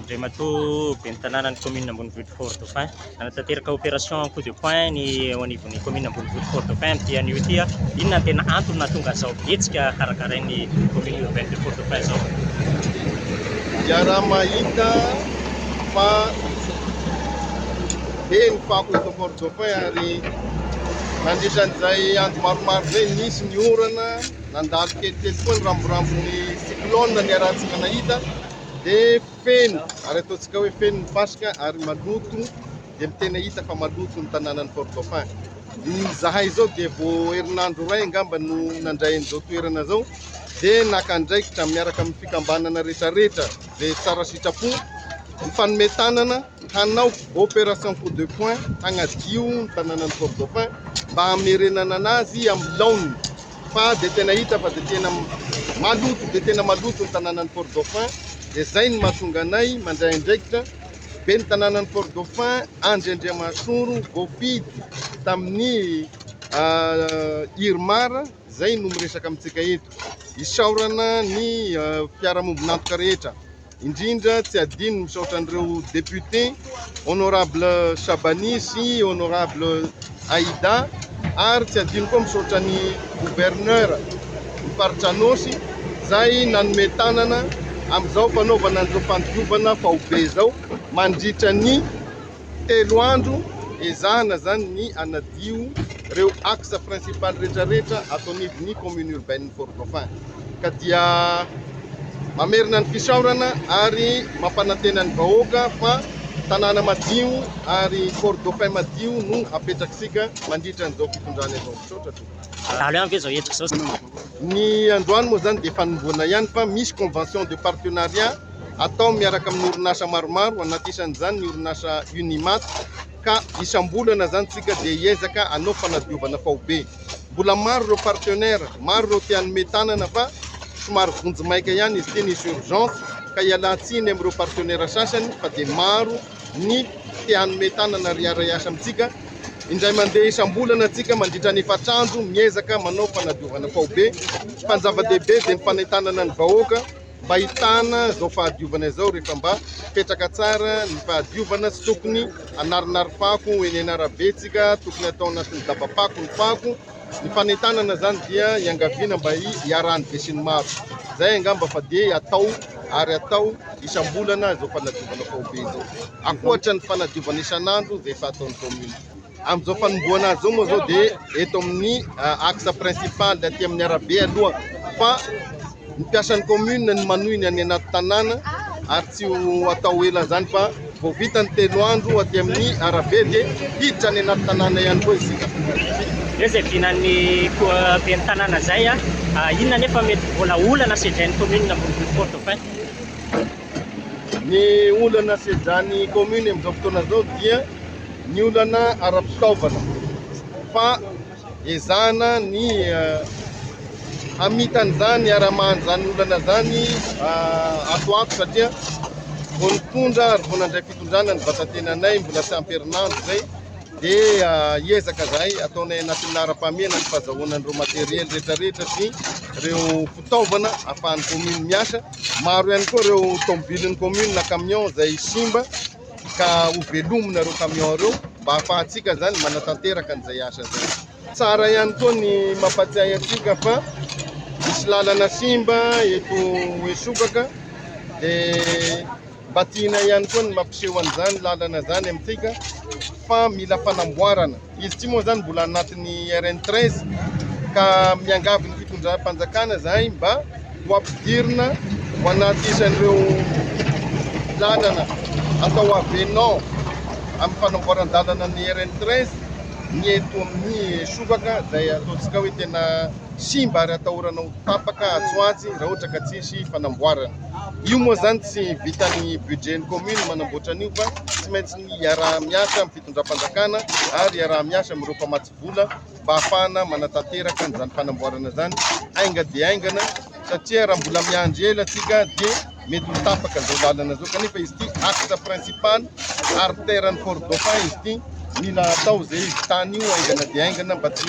Andriamatoa Ben'ny tanànan'ny commune Ambonivohitra Fort Dauphin. Nanatanteraka opération coup de poing ny eo anivon'ny commune Ambonivohitra Fort Dauphin amin'ity anio ity. Inona no tena antony nahatonga izao hetsika karakarain'ny commune urbaine de Fort Dauphin izao? Iaraha-mahita fa be ny fako eto Fort Dauphin ary nandritra an'izay andro maromaro izay nisy ny orana, nandalo kelikely koa ny ramborambon'ny cyclone niarahantsika nahita dia feno ary ataontsika hoe feno ny fasika ary maloto dia tena hita fa maloto ny tanànan'i Fort Dauphin. Izahay izao dia vao herinandro iray angamba no nandray an'izao toerana izao dia naka andraikitra miaraka amin'ny fikambanana rehetrarehetra izay tsara sitrapo mifanome tanana hanao opération coup de poing hagnadio ny tanànan'i Fort Dauphin mba hamerenana anazy amin'ny laoniny fa dia tena hita fa dia tena maloto dia tena maloto ny tanànan'i Fort Dauphin dia izay no mahatonga anay mandray andraikitra. Ben'ny tanànan'i Fort Dauphin Andry Andriamahasoro voafidy tamin'ny IRMAR izay no miresaka amintsika eto. Isaorana ny mpiara-mombon'antoka rehetra. Indrindra tsy adino misaotra an'ireo député honorable Chabani sy honorable Aïda ary tsy adino koa misaotra ny gouverneur ny faritra Anôsy izay nanome tanana amin'izao fanaovana an'izao fandiovana faobe izao mandritra ny 3 andro ezahana izany ny hanadio ireo axe principal rehetrarehetra ato anivon'ny commune urbaine Fort Dauphin ka dia mamerina ny fisaorana ary mampanantena ny vahoaka fa tanàna madio ary Fort Dauphin madio no hapetrakisika mandritra an'izao fitondrana izao. Misaotra tompoko. Mandalo ihany ve izao hetsika izao? Ny androany moa izany dia fanombohana ihany fa misy convention de partenariat atao miaraka amin'ny orinasa maromaro, anaty isan'izany ny orinasa Unimat ka isam-bolana izany tsika dia hiezaka hanao fanadiovana faobe. Mbola maro ireo partenaire, maro ireo te hanome tanana fa somary vonjimaika ihany izy ity, nisy urgence ka ialan-tsiny amin'ireo partenaire sasany fa dia maro ny te hanome tanana ary hiara-hiasa amintsika. Indray mandeha isam-bolana tsika mandritra ny efatr'andro miezaka manao fanadiovana faobe fa ny zava-dehibe dia ny fanentanana ny vahoaka mba hitana izao fahadiovana izao rehefa mba petraka tsara ny fahadiovana, tsy tokony hanarinary fako eny an'arabe tsika, tokony atao anatin'ny daba-pako ny fako. Ny fanentanana izany dia iangaviana mba hiarahan'ny besinimaro. Izay angamba fa dia atao ary atao isam-bolana izao fanadiovana faobe izao. Ankoatra ny fanadiovana isan'andro izay efa ataon'ny commune. Amin'izao fanombohana azy izao moa izao dia eto amin'ny axe principal aty amin'ny arabe aloha fa ny mpiasan'ny commune no manohy ny any anaty tanàna ary tsy ho atao ela izany fa vao vita ny 3 andro aty amin'ny arabe dia hiditra any anaty tanàna ihany koa isika. Eo izay vinan'ny ben'ny tanàna izay, inona anefa mety mbola olana sedrain'ny commune Ambonivohitra Fort Dauphin? Ny olana sedran'ny commune amin'izao fotoana izao dia ny olana ara-pitaovana fa ezahana ny hamita an'izany ara-maha an'izany olana izany ato ato satria vao nitondra ary vao nandray fitondrana ny vatatenanay mbola tsy ampy herinandro izay dia hiezaka zahay ataonay anatin'ny laharam-pahamehana ny fahazahoana an'ireo matériel rehetrarehetra sy ireo fitaovana ahafahan'ny commune miasa. Maro ihany koa ireo tomobilin'ny commune na camion izay simba ka ho velomina ireo camion ireo mba ahafahantsika izany manatanteraka an'izay asa izay. Tsara ihany koa ny mampatsiahy antsika fa misy lalana simba eto Esokaka dia mba tiana ihany koa ny mampiseho an'izany lalana izany amintsika fa mila fanamboarana. Izy ity moa izany mbola anatin'ny RN 13 ka miangavy ny fitondram-panjakana izahay mba ho ampidirina ho anaty isan'ireo lalana atao avenant amin'ny fanamboaran-dalana ny RN 13 ny eto amin'ny Esokaka izay ataontsika hoe tena simba ary atahorana ho tapaka atsy ho atsy raha ohatra ka tsisy fanamboarana. Io moa izany tsy vitan'ny budget-n'ny commune manamboatra an'io fa tsy maintsy iaraha-miasa amin'ny fitondram-panjakana ary iaraha-miasa amin'ireo mpamatsy vola mba hahafahana manatanteraka an'izany fanamboarana izany hainga dia haingana satria raha mbola miandry ela tsika dia mety ho tapaka izao lalana izao kanefa izy ity axe principal artère ny Fort Dauphin izy ity mila atao izay tany io haingana dia haingana mba tsy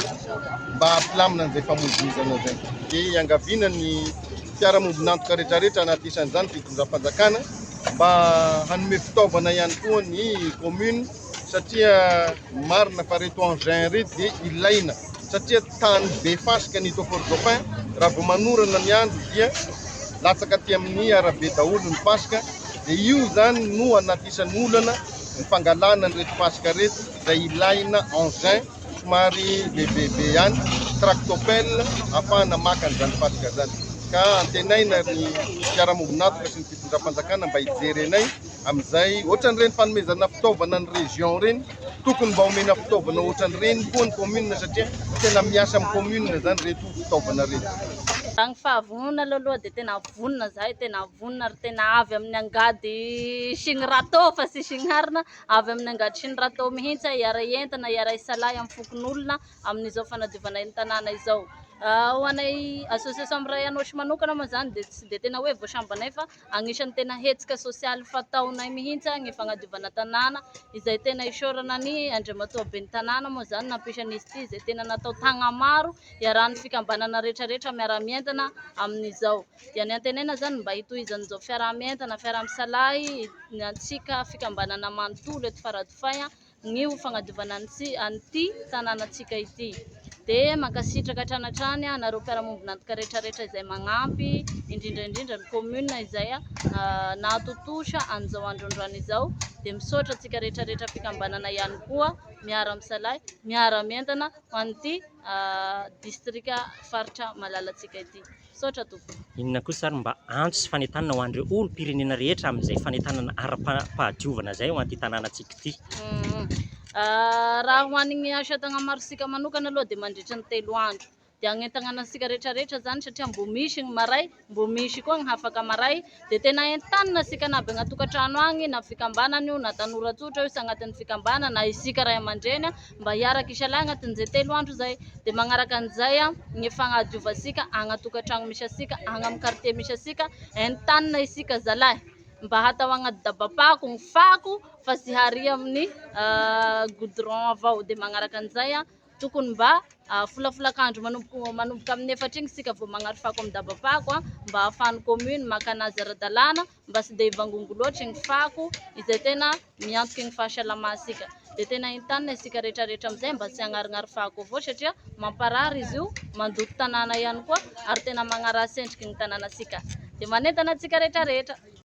mba hampilamina an'izay famoivoizana izay dia iangaviana ny mpiara-mombon'antoka rehetrarehetra anaty isan'izany fitondram-panjakana. mba hanome fitaovana ihany koa ny commune, satria marina fa reto engin reto dia ilaina, satria tany be fasika ny eto Fort Dauphin. Raha vao manorana ny andro dia latsaka aty amin'ny arabe daholo ny fasika, dia io zany no anatisany olana ny fangalana an'ireto fasika reto, izay ilaina engin somary lehibebe ihany, tractopelle, ahafahana maka an'izany fasika zany. Ka antenaina ny fiarahamombon'antoka sy ny fitondram-panjakana mba hijery anay amin'izay, ohatran'ireny fanomezana fitaovana ny région ireny, tokony mba omena fitaovana ohatran'ireny koa ny commune, satria tena miasa amin'ny commune zany reto fitaovana reto. Raha ny fahavonona aloha dia tena vonona zahay, tena vonona ary tena avy amin'ny angady sy ny râteau fa tsy sy ny harina, avy amin'ny angady sy ny râteau mihitsy hiara-hientana, hiara-hisalahy amin'ny fokonolona amin'izao fanadiovana ny tanàna izao. Ho anay association Miray Anôsy manokana moa zany dia tsy dia tena hoe voasambanay, fa anisan'ny tena hetsika sosialy fataonay mihitsy ny fanadiovana tanàna, izay tena isaorana ny Andriamatoa Ben'ny tanàna moa zany nampisan'izy ity, izay tena natao tagna maro iarahan'ny fikambanana rehetrarehetra miara-mientana amin'izao. Dia ny antenaina zany mba hitohizan'izao fiaraha-mientana, fiaraha-misalahy ny antsika fikambanana manontolo eto Faradofay ny ho fagnadiovana an'ity tanànantsika ity. Dia mankasitraka hatrany hatrany anareo mpiara-mombon'antoka rehetrarehetra izay magnampy, indrindra indrindra ny commune izay nahatotosha an'izao androandroany izao. Dia misaotra antsika rehetrarehetra fikambanana ihany koa miara-misalahy, miara-mientana ho an'ity distrika faritra malalantsika ity. Misaotra tompoko. Inona kosa ary mba antso sy fanentanana ho an'ireo olom-pirenena rehetra amin'izay fanentanana ara-pahadiovana izay ho an'ity tanànantsika ity? Raha ho an'ny asa tagnamarotsika manokana aloha dia mandritra ny 3 andro. Dia agnentagnana antsika rehetrarehetra zany, satria mbo misy ny maray, mbo misy koa ny hafaka maray, dia tena entanina antsika na avy agnaty tokantrano agny, na fikambanana io, na tanora tsotra io, sy agnatin'ny fikambanana, na isika ray aman-dreny, mba hiaraka isalahy agnatin'izay 3 andro zay. Dia magnaraka an'izay ny fagnadiovantsika agnaty tokantrano misy antsika, agny amin'ny quartier misy antsika, entanina isika zalahy mba hatao agnaty dabapako ny fako fa tsy hary amin'ny goudron avao. Dia magnaraka an'izay tokony mba folafolakandro manomboka amin'ny 4 igny isika vao magnary fako amin'ny dabapako, mba ahafahan'ny commune maka anazy ara-dalàna, mba tsy dia hivangongo loatra ny fako izay tena miantoky ny fahasalamantsika. Dia tena entanina isika rehetrarehetra amin'izay mba tsy hagnarignary fako avao, satria mamparary izy io, mandoto tanàna ihany koa, ary tena magnaratsy endriky ny tanànantsika. Dia manentana antsika rehetrarehetra.